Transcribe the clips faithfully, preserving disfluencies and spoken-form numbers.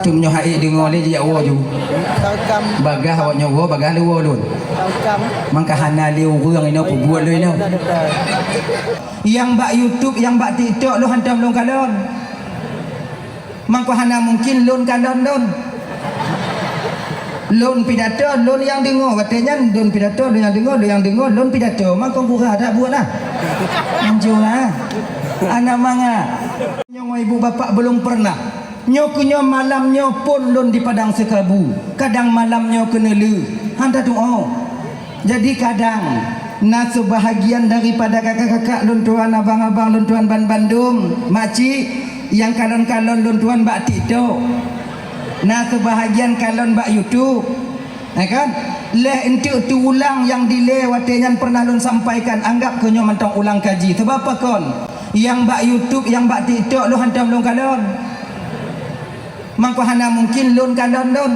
Tum nyoe hai deungoe lé jijak woe ju. Bagah awak nyoe woe, bagah lé woe lôn. Mangka hana lé ureuëng inoe peubuet lôn inoe. Nyang bak YouTube, nyang bak TikTok lôn hantom lôn kalon. Mangko hana mungkin lôn kalon lôn. Lôn pidato, lôn nyang deungoe. Watée nyan lôn pidato, lôn nyang deungoe, lôn nyang deungoe, lôn pidato. Mangko gura that buet lah. Anjura. Anak manga. Nyoe ibu bapak belum pernah. Nyoe keu nyoe malam nyoe pun lôn di Padang Sekabu. Kadang malam nyoe keuneuleu. Hanta tuoh. Jadi kadang na seubahagian daripada kakak-kakak lôn tuan, abang-abang lôn tuan ban bandum, makcik nyang kalon-kalon lôn tuan bak TikTok. Na seubahagian kalon bak YouTube. Ya kan? Leh enteuk teuulang nyang dilée watée nyan pernah lôn sampaikan, anggab keu nyoe mantong ulang kaji. Sebab pakon? Nyang bak YouTube, nyang bak TikTok lôn hantom lôn kalon. Mangko hana mungkin lôn kalon lôn.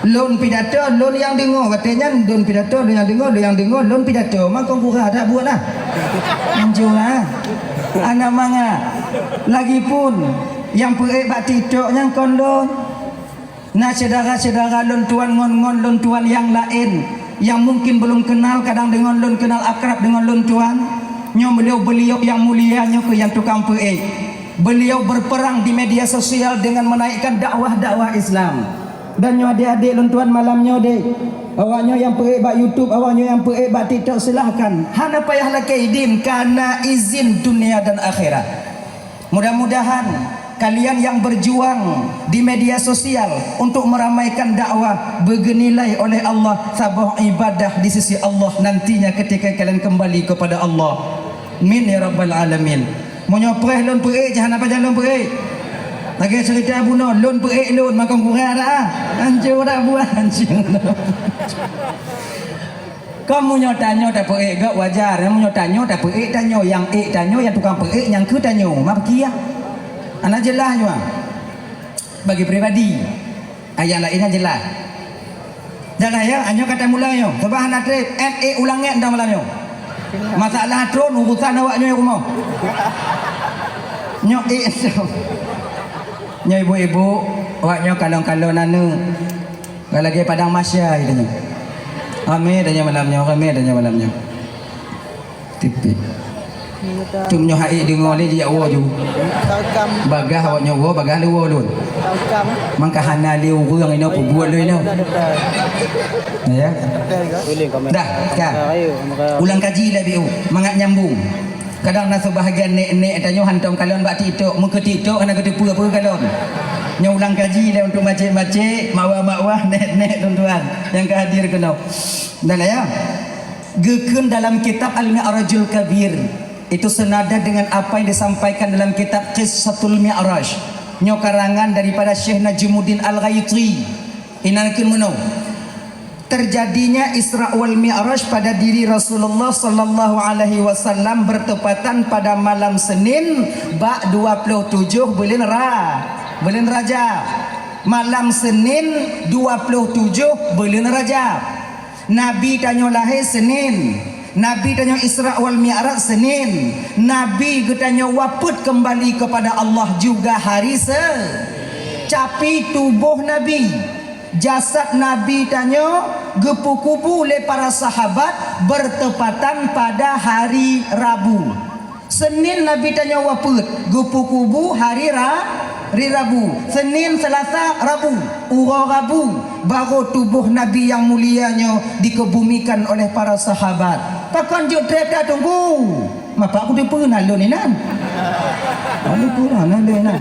Lôn pidato, lôn nyang deungoe. Watée nyan lôn pidato, lôn nyang deungoe, lôn nyang deungoe, lôn pidato. Mangko gura that buet lah. Anjura. Anak manga. Lagipun nyang peuék bak TikTok nyang kon lôn. Na syedara-syedara lôn tuan ngon-ngon lôn tuan nyang laén, nyang mungkin belum kenal, kadang deungon lôn kenal akrab deungon lôn tuan. Nyoe beliau-beliau nyang mulia nyoe keuh nyang tukang peuék. Beliau berperang di media sosial dengan menaikkan dakwah-dakwah Islam. Dan nyoe adék-adék lôn tuan malam nyoe deh. Awak nyoe nyang peuék bak YouTube, awak nyoe nyang peuék bak TikTok, silahkan. Hana payah lakée idin, kana izin dunia dan akhirat. Mudah-mudahan kalian yang berjuang di media sosial untuk meramaikan dakwah beugeunilai oleh Allah saboh ibadah di sisi Allah nantinya ketika kalian kembali kepada Allah. Amin ya rabbal alamin. Meunyoe preh lôn peuék, hana pajan lôn peuék. Lagée cerita bunoe, lôn peuék lôn, makong kurang dah. Hancur dah buah, hancur. Kon meunyoe tanyoe tapeuék gop wajar, meunyoe tanyoe tapeuék tanyoe, nyang ék tanyoe, nyang tukang peuék nyang keu tanyoe, ma piké? Hana jeulaih nyoe. Bagi pribadi, ayah laén nyan jeulaih. Dan ayah, nyoe ka tamulai nyoe, sabab hana treb, M A ulang ngét dah malam nyoe. Masalah tron urusan awak nyoe rumoh. Nyoe ék. Nyoe ibu-ibu, awak nyoe kalon-kalon aneuk. Ka lagée padang mahsyar tanyoe. Ramé tanyoe malam nyoe, ramé tanyoe malam nyoe. Tipéh. Tum nyoe hai deungoe lé jijak woe ju. Bagah awak nyoe woe, bagah lé woe lôn. Mangka hana lé ureuëng inoe peubuet lôn inoe. Ya. Dah, ka. Ulang kaji lé biu, mangat nyambung. Kadang na seubahagian nék-nék tanyoe hantom kalon bak TikTok, meukeu TikTok hana geuteupeue peue kalon. Nyoe ulang kaji lé untuk macék-macék, mawa-mawa, nék-nék tuan-tuan nyang ka hadir keunoe. Dan ya, geukheun dalam kitab Al-Mi'rajul Kabir, itu senada dengan apa yang disampaikan dalam kitab Qissatul Mi'raj. Nyoe karangan daripada Syekh Najmuddin Al-Ghaiti. Inan kheun meunoe. Terjadinya Isra wal Mi'raj pada diri Rasulullah sallallahu alaihi wasallam bertepatan pada malam Senin bak dua puluh tujuh buleuen Ra-, buleuen Rajab. Malam Senin dua puluh tujuh buleuen Rajab. Nabi tanyoe lahé Senin. Nabi tanyoe Isra wal Mi'raj Senin. Nabi geutanyoe wapeuet kembali kepada Allah juga hari Se-, tapi tuboh Nabi, jasad Nabi tanyoe geupeukubu lé para sahabat bertepatan pada hari Rabu. Senin Nabi tanyoe wapeuet, geupeukubu hari Ra-, hari Rabu. Senin, Selasa, Rabu. Uroe Rabu, baru tuboh Nabi nyang mulia nyoe dikebumikan oleh para sahabat. Pakon jeuet treb that Teungku? Mapak ku teupeue na lôn inan. Lalu kurang na lôn inan.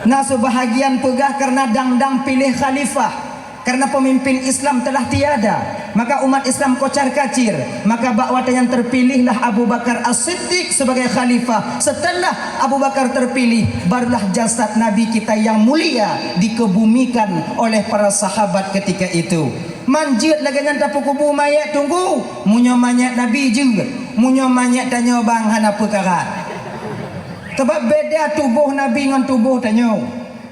Na seubahagian peugah karena dang-dang piléh khalifah. Karena pemimpin Islam telah tiada, maka umat Islam kocar-kacir. Maka bak watée nyan terpilihlah Abu Bakar As-Siddiq sebagai khalifah. Setelah Abu Bakar terpilih, barulah jasad Nabi kita yang mulia dikebumikan oleh para sahabat ketika itu. Man jeuet lagée nyan tapeukubu manyét Teungku? Meunyoe manyét Nabi jeuet, meunyoe manyét tanyoe bang hana peukara. Sebab beda tuboh Nabi ngon tuboh tanyoe.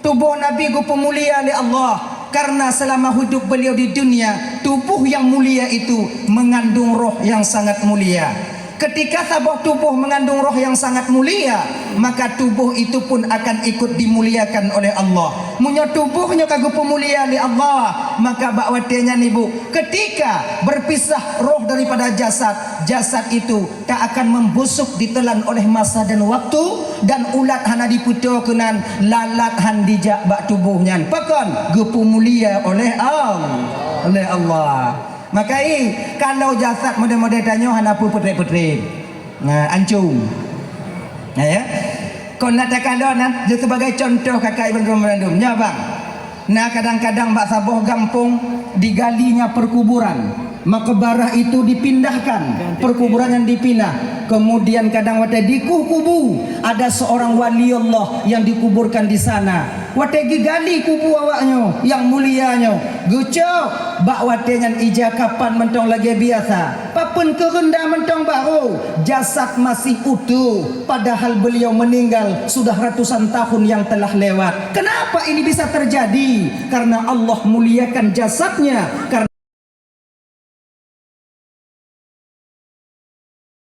Tuboh Nabi geupeumulia lé Allah karena selama hidup beliau di dunia, tubuh yang mulia itu mengandung roh yang sangat mulia. Ketika saboh tuboh mengandung roh yang sangat mulia, maka tuboh itu pun akan ikut dimuliakan oleh Allah. Meunyoe tuboh nyoe ka geupeumulia lé Allah, maka bak watée nyan ibu, ketika berpisah roh daripada jasad, jasad itu tak akan membusuk ditelan oleh masa dan waktu, dan ulat hana dipeutoe keunan, lalat han dijak bak tuboh nyan. Pakon? Geupeumulia oleh Allah. Oleh Allah. Maka i, kalau jasad model-model tanyoe hana peue peutreb-peutreb. Nah, ancung. Nah, ya. Kon na takalon na, dia sebagai contoh kakak iban memorandum. Nyoe bang. Nah, kadang-kadang bak saboh gampông digalinya perkuburan. Makbarah itu dipindahkan, perkuburan yang dipindah. Kemudian kadang watée dikuh kubu, ada seorang wali Allah yang dikuburkan di sana. Watée geugali kubu awaknyoe yang mulia nyoe, geucok bak watée nyan ija kapan mantong lagée biasa. Papeuen keureunda mantong baro, jasad masih utuh, padahal beliau meninggal sudah ratusan tahun yang telah lewat. Kenapa ini bisa terjadi? Karena Allah muliakan jasadnya, karena